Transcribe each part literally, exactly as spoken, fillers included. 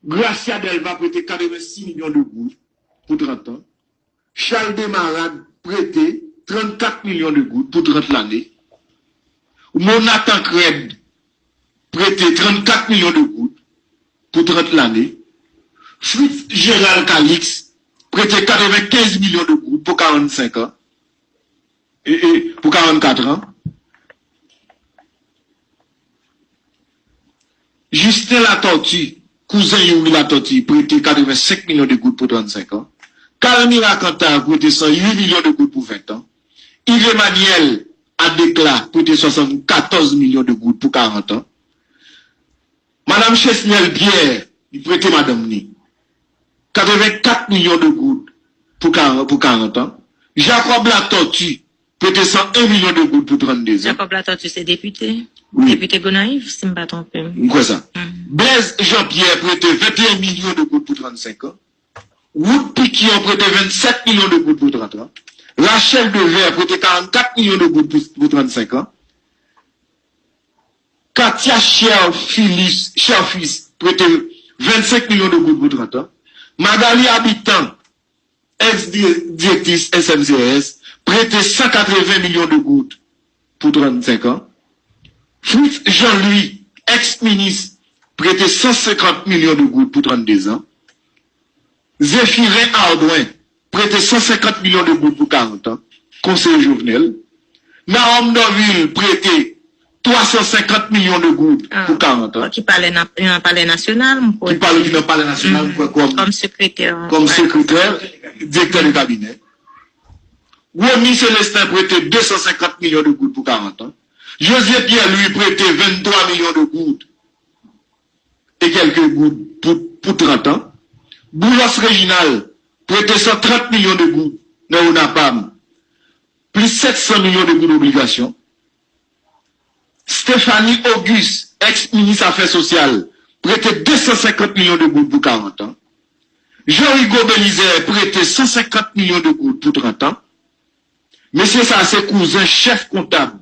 Gracia Delva prete katrevensis milyon de goud pou trant an. Charles Desmarattes prete trannkat milyon de goud pou trant lane. Mona Tancrède prete trannkat milyon de goud pou trant lane. Fritz Gérald Calixte prete katrevenkenz milyon de goud pou karannsenk an. E, e, pou karannkat an. Justin Latortue, kouzen Youri Latortue, prete katrevensenk milyon de goud pou trannsenk an. Carl Mira Cantave prete san uit milyon de goud pou ven an. Yves Emmanuel Adéclat prete swasannkatòz milyon de goud pou karant an. Madanm Chesnel Pierre, li prete madanm ni katrevenkat milyon de goud pou karant, pou karant an. Jacob Latortue prete san en milyon de goud pou trannde zan. Jacob Latortue se depite. Wi. Depite Gonayiv, si m pa twonpe m. M kwè sa. Blaise Jean-Pierre prete venteyen milyon de goud pou trannsenk an. Ruth Piquion prete vennsèt milyon de goud pou trant an. Rachel Devers prete karannkat milyon de goud pou, pou trannsenk an. Katia Cherfilus, Cherfus prete vennsenk milyon de goud pou trant an. Magali Habitant, ex direktris S M C S, prete san katreven milyon de goud pou trannsenk an. Fritz Jean-Louis, ex minis, prete san senkant milyon de goud pou trannde zan. Zéphirin Ardouin prete san senkant milyon de goud pou karant an, konseye Jovenel. Naome Dorvil prete twa san senkant milyon de goud pou karant an. Ki pale nan, nan Palè Nasyonal, m kwè. Ki pale ki nan Palè Nasyonal, m kwè, kòm, kòm sekretè, kòm sekretè, direktè de kabinè. Remy Célestin prete de san senkant milyon de goud pou karant an. José Pierre Louis prete venntwa milyon de goud e kèlke goud pou, pou trant an. Boulos Réginald prete san trant milyon de goud nan ONAPAM, plis sèt san milyon de goud obligasyon. Stéphanie Auguste, ex minis afè sosyal, prete de san senkant milyon de goud pou karant an. Jean Rigaud Belizaire prete san senkant milyon de goud pou trant an. Mesye sa se kouzen chèf kontab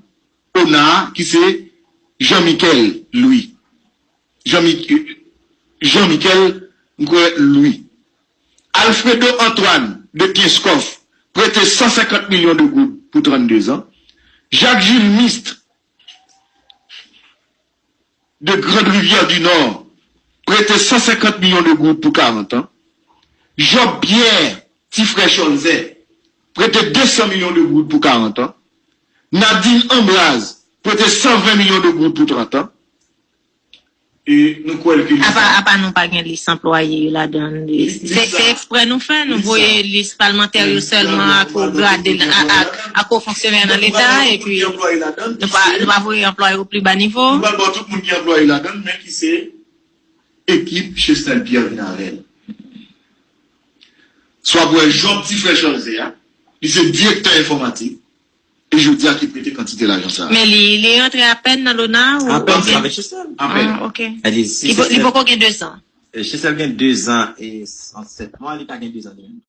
ONA a, ki se Jean Michel Louis. Jean Mi-, Jean Michel, m kwè, Louis. Alfredo Antoine de Kenskòf prete san senkant milyon de goud pou trannde zan. Jacques Jules Mist de Grande Rivière du Nord prete san senkant milyon de goud pou karant an. Job Pierre, ti frè Cholzè, prete de san milyon de goud pou karant an. Nadine Ambraz prete san ven milyon de goud pou trant an. E nou kwè l ke li... Apa, apa nou pa gen lis anplwaye yo ladan l. Se, se eksprè nou fè, nou voye lis palmantè yo sèlman ak wo grade, ak, ak wo fonksyonè nan Leta, epi nou pa, nou pa voye anplwaye o pli ba nivo. Nou pral ba w tout moun ki anplwaye ladan l, men ki se ekip Chesnel Pierre vin avè l. Sa w ap wè Job, ti frè Cholzè a, li se direktè enfòmatik, e jodi a ki prete kantite lajan sa a. Men li, li rantre apèn nan lona ou... Apèn, se avèk Chesnel. Apèn. Ah, ok. Li, li poko gen de zan. Chesnel gen de zan e san sèt mwa, li ka gen de zan li menm.